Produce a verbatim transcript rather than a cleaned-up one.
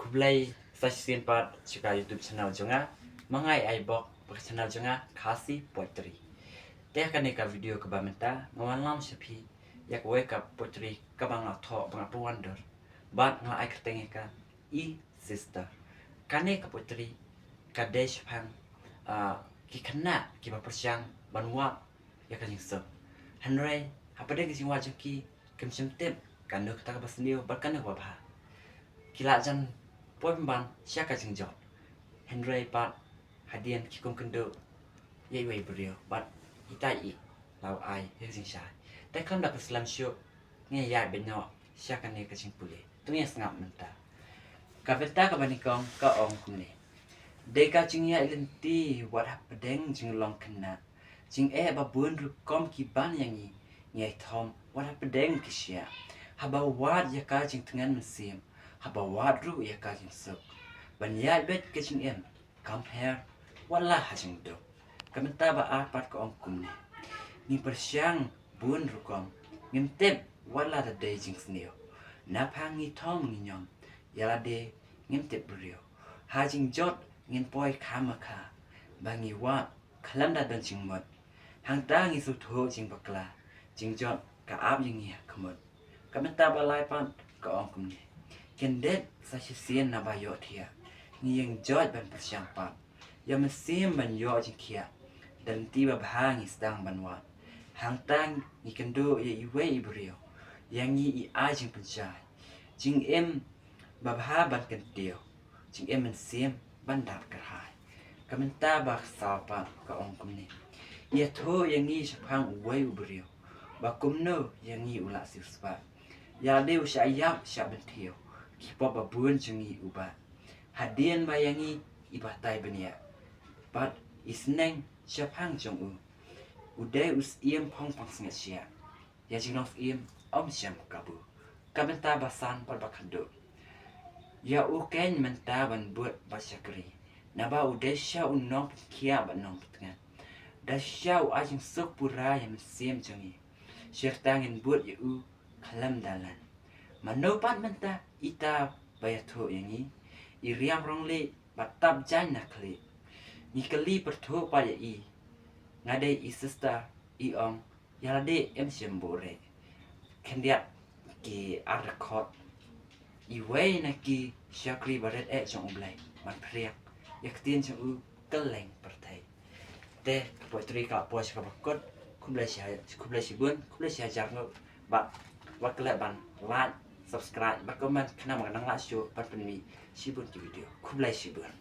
Khublei sa shisien pat sha ka YouTube channel jong nga. Ma nga i Aibok bad ka channel jong nga Khasi Poetry. Te ha kane ka video kaba mynta nga wan lam sha phi ïa kawei ka poetry kaba nga thoh ba nga pynwandur bad nga ai kyrteng ïa ka I Sister. Kane ka poetry ka dei shaphang, ah, ki khynnah kiba pyrshang ban wad ïa ka jingsuk. Hynrei hapdeng ka jingwad jong ki kim shym tip kano kata kaba sniew bad kano kaba bha. Ki la jan poi pynban sha ka jingjot, hynrei pat hadien ki kum kynduh ïa iwei i briew bad ita i la ai ïa ka jingshai. Te khlem da ka slem shuh, ngi ïa bynñiuh sha kane ka jingpule. To ngin sngap mynta. Ka bynta kaba nyngkong ka ong kumne: Dei ka jingïaid lynti wat hapdeng jinglong khynnah. Jingeh ba bun rukom ki ban ïa ngi, ngi ïai thom wat hapdeng ki shiah. Haba wad ïa ka jingtngen mynsiem, haba wad ruh ïa ka jingsuk. Ban ïaid beit ka jingim kam her wat la ha jingduk. Ka bynta ba ar pat ka ong kumne: Ngi pyrshang bun rukom, ngim tip wat la da dei jingsniew. Naphang ngi thom ngi ñiom, ïa lade ngim tip briew. Ha jingjot ngin poi kha ma kha, ba ngi wad khlem da don jingmut. Hangta ngi sngewthuh jingbakla, jingjot ka ap ïa ngi ha khmut. Ka bynta ba lai pat ka ong kumne: Kyndit sa shisien naba ïohthiah, ngi ïeng joit ban pyrshang pat. Ïa mynsiem ban ïoh jingkhiah, da lynti babha ngi sdang ban wad. Hangta ngi kynduh ïa iwei i briew, ïa ngi i ai jingpynshai. Jingim babha ban kyntiew, jingim mynsiem ban dap kyrhai. Ka bynta ba saw pat ka ong kumne: Ïathuh ïa ngi shaphang uwei u briew, ba kumno ïa ngi u la siewspah. Ïa lade u shah ïap shah bynthiew, ki pop ba bun jong ngi u bat. Hadien ba ïa ngi i batai bniah, bad i sneng shaphang jong u. U dei u syiem phong pansngiat shiah, ïa jinglong syiem ym shym kabu. Ka bynta ba san bad ba khatduh: Ïa u keiñ mynta ban bud bad shakri, naba u dei sha u nongpynkhiah bad nongpyntngen. Da shisha u ai jingsuk pura ïa mynsiem jong ngi. Shirta ngin bud ïa u khlem da len. Mano pat mynta ita ba ïathuh ïa ngi? I riam rong lieh bad tap jaiñ na khlieh. Ngi kylli pyrthuh pat ïa i. Nga dei i sister, i ong, ïa lade ym shym buhrieh. Khyndiat ki ar dkhot. Iwei na ki shakri barit eh jong U Blei ban phriang ïa ktien jong u kylleng pyrthei. Te ka poetry ka la poi sha kaba kut. Khublei shi, khublei shibun, khublei shi hajar nguh. Bad wat klet ban like, subscribe bad comment khnang ba ngan nang lah shuh ban pynmih shibun ki video. Khublei shibun.